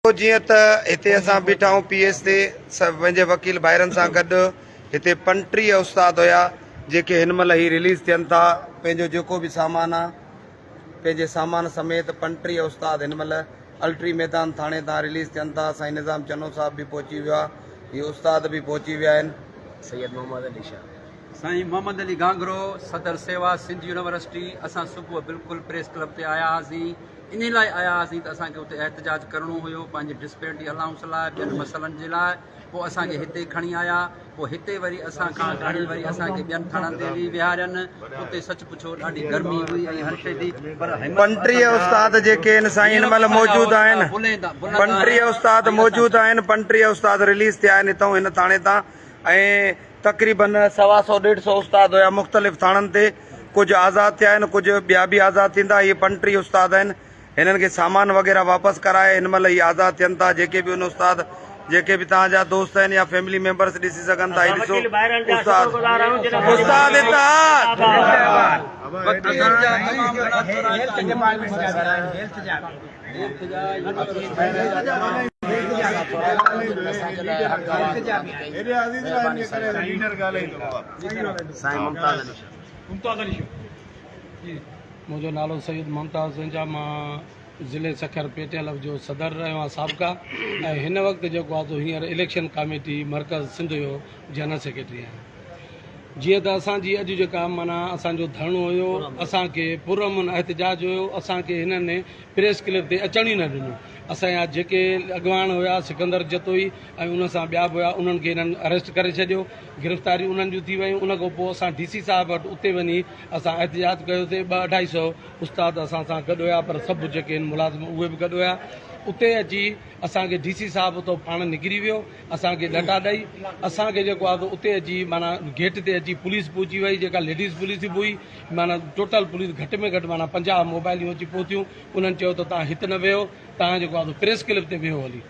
جيئن ته هتي اسان بيٺا آهيون پي ايس تي پنهنجي وڪيل ڀائرن سان گڏ هتي 35 استاد هيا جيڪي هن مهل هي رليز ٿين ٿا پنهنجو جيڪو به سامان آ پنهنجي سامان سميت 35 استاد هن مهل الٽري ميدان ٿاڻي تان رليز ٿين ٿا. سائين نظام چنو صاحب به پهچي ويو آ هي استاد به پهچي ويا آهن. سيد محمد علي شاهه. سائين محمد علي گهانگهرو صدر سيوا سنڌ يونيورسٽي اسان صبح بلڪل پريس ڪلب تي آيا هئاسين انهي لاء آيا هئاسين ته اسان کي اتي احتجاج ڪرڻو هيو پنهنجي ڊسپيرٽي الائونس لاء ٻين مسئلن جي لاء پوء اسان کي هتي کڻي آيا پوء هتي وري اسان کان کڻي وري اسان کي ٻين ٿاڻن تي به ويهارين اتي سچ پڇو ڏاڍي گرمي هئي ۽ هر شيء ٿي پر همت 35 استاد جيڪي آهن سائين هن مهل موجود آهن 35 استاد موجود آهن 35 استاد رليز ٿيا آهن هتان هن ٿاڻي تان ۽ تقريبن سوا سو ڏيڍ سو استاد هيا مختلف ٿاڻن تي ڪجهه آزاد ٿيا آهن ڪجهه ٻيا به آزاد ٿيندا اهي 35 استاد آهن هنن کي سامان وغيره واپس ڪرائي هن مهل هي آزاد ٿين ٿا جيڪي به ان استاد جيڪي به توهان جا دوست آهن يا فيملي ميمبرس ڏسي سگهن ٿا هي ڏسو استاد استاد اتحاد منهنجو نالو سيد ممتاز حسين شاهه مان ضلعي سکر پي ٽي ايل جو صدر رهيو آهيان سابقه ۽ هن وقت جيڪو آهي سو هينئر اليڪشن ڪاميٽي مرڪز سنڌ جو جنرل سيڪريٽري آهيان. جيئن ته اسان جي اڄ جيڪا معنيٰ اسان جو ڌرڻو هيو اسان کي پرامن احتجاج هيو اسان کي هنن پريس ڪلب تي اچڻ ئي نه ڏنو اسان جا جيڪي اڳواڻ هيا سڪندر جتوئي ۽ ان سان ٻيا به هيا انهن کي هنن اريسٽ ڪري ڇڏيو گرفتاريون انهن جون ٿي ويون ان کان پوء اسان ڊي سي صاحب وٽ اتي وڃي اسان احتجاج ڪيوسي ٻه اڍائي سئو استاد اسان سان گڏ هيا پر سڀ جيڪي آهن ملازم اهي به گڏ هيا اتي اچي اسان کي ڊي سي صاحب اتو پاڻ نڪري ويو اسان کي ڏنڊا ڏئي اسان کي جيڪو آهي سو اتي اچي معنيٰ گيٽ تي اچي پوليس پهچي وئي جيڪا ليڊيز پوليس به هئي معنيٰ ٽوٽل پوليس گهٽ ۾ گهٽ معنيٰ 50 موبائليون اچي پهتيون انهن چيو ته توهان هت نه ويهو توهان جيڪو آهي سو پريس ڪلب تي ويهو هلي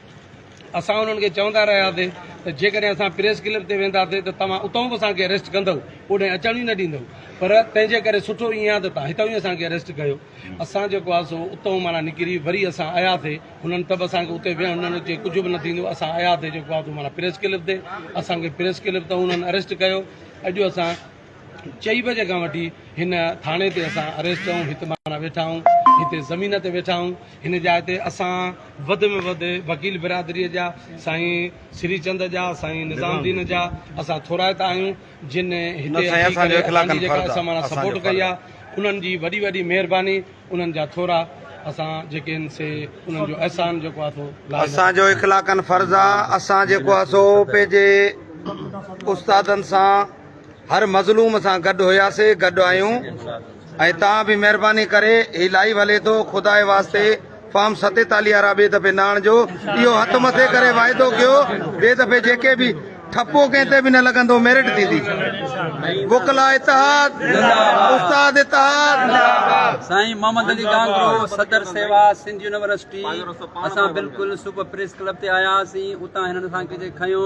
اسان انهن کي چوندا رهياسي ته جيڪڏهن اسان پريس ڪلب تي وينداسي ته توهان اتان به اسان کي اريسٽ ڪندؤ اوڏانهن اچڻ ئي نه ڏيندؤ پر تنهن جي ڪري سٺو ائين آهي ته توهان هتان ئي اسان کي اريسٽ ڪيو اسان جيڪو آهي سو اتان معنيٰ نڪري وري اسان آياسي هنن ته به اسان کي اتي ويهڻ نه ڏنو چي ڪجهه به نه ٿيندو اسان آياسي جيڪو آهي سو معنيٰ پريس ڪلب تي اسان کي پريس ڪلب تان انهن اريسٽ ڪيو اڄ اسان چئي بجي کان وٺي هن ٿاڻي تي اسان اريسٽ آهيون هت معنيٰ ويٺا آهيون هتي زمين تي ويٺا آهيون هن جاء تي اسان وڌ ۾ وڌ وڪيل برادري جا سائين سري چند جا سائين نظام الدين جا اسان ٿورائتا آهيون جن نه هتي سائين اچي اسان جو ڪري اخلاقن اسان جي جيڪا فرض اسان آ معنيٰ اسان جو سپورٽ فرض ڪئي آ. آهي انهن جي وڏي وڏي مهرباني انهن جا ٿورا اسان جيڪي آهن سي انهن جو احسان جيڪو آهي سو لاهي نه اسان جو اخلاقن فرض آ اسان جيڪو آ سو پنهنجي استادن سان هر مظلوم سان گڏ هياسي گڏ آهيون ۽ توهان به مهرباني ڪري هي لائيو هلي ٿو خدا جي واسطي فارم 47 وارا ٻئي دفعي نه آڻجو اهو هٿ مٿي ڪري واعدو ڪيو ٻئي دفعي جيڪي به ٺپو ڪنهن تي به نه لڳندو ميرٽ ٿيندي وڪلا اتحاد استاد اتحاد. سائين محمد علي گانگرو صدر سيوا سنڌ يونيورسٽي اسان بلڪل صبح پريس ڪلب تي آيا هئاسين اتان هنن اسان کي کنيو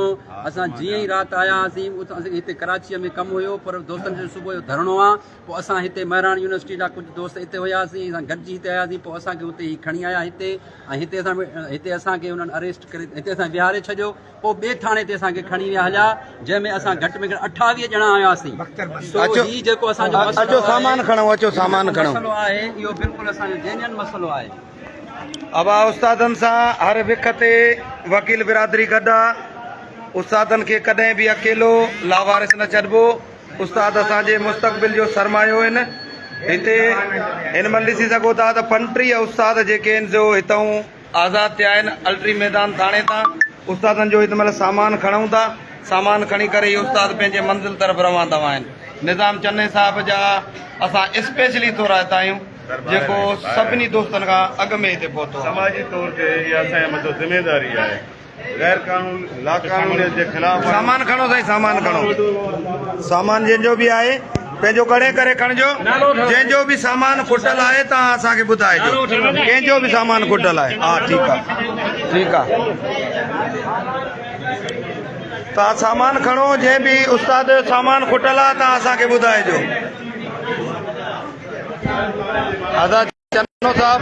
اسان جيئن ئي رات آيا هئاسين اتان اسان کي هتي ڪراچيء ۾ ڪم هيو پر دوستن چيو صبح جو ڌرڻو آ پوء اسان هتي مهراڻ يونيورسٽي جا ڪجهه دوست اتي هياسين اسان گڏجي هتي آياسين پوء اسان کي اتي هي کڻي آيا هتي ۽ هتي اسان هتي اسان کي انهن اريسٽ ڪري هتي اسان ويهاري ڇڏيو پوء ٻئي ٿاڻي تي اسان کي کڻي ويا هليا جنهن ۾ اسان گهٽ ۾ گهٽ 28 ڄڻا آياسين سو هي جيڪو اسان جو مسئلو اچو سامان کڻو اچو سامان کڻو مسئلو آهي اهو بلڪل اسان جو جينين مسئلو آهي. ابا استادن سان هر وک تي وڪيل برادري گڏ آ استادن کي ڪڏهن به اڪيلو لاوارث نه ڇڏبو استاد اسان جي مستقبل جو سرمايو آهن هتي هن مهل ڏسي سگهو ٿا ته 35 استاد جيڪي آهن سو هتئون آزاد ٿيا آهن الٽري ميدان ٿاڻي تان استادن جو هت مهل سامان کڻون ٿا سامان کڻي ڪري هي استاد پنهنجي منزل طرف روان دوان آهن نظام چني صاحب جا اسان اسپيشلي ٿورائتا آهيون جيڪو سڀني دوستن کان اڳ ۾ هتي پهتو آهي. سماجي طور تي اها اسان جي مٿان ذميواري آهي غير قانون لاقانونيت جي خلاف آهيون. سامان کڻو سائين سامان کڻو سامان جنهن جو به آهي پنهنجو ڳڻي ڪري کڻجو جنهن جو به سامان کٽل آهي توهان اسان کي ٻڌائجو ڪنهن جو به سامان کٽل آهي ها ٺيڪ آهي ٺيڪ آهي توهان سامان کڻو جنهن به استاد جو سامان کٽل آهي توهان اسان کي ٻڌائجو. آزاد چنو صاحب.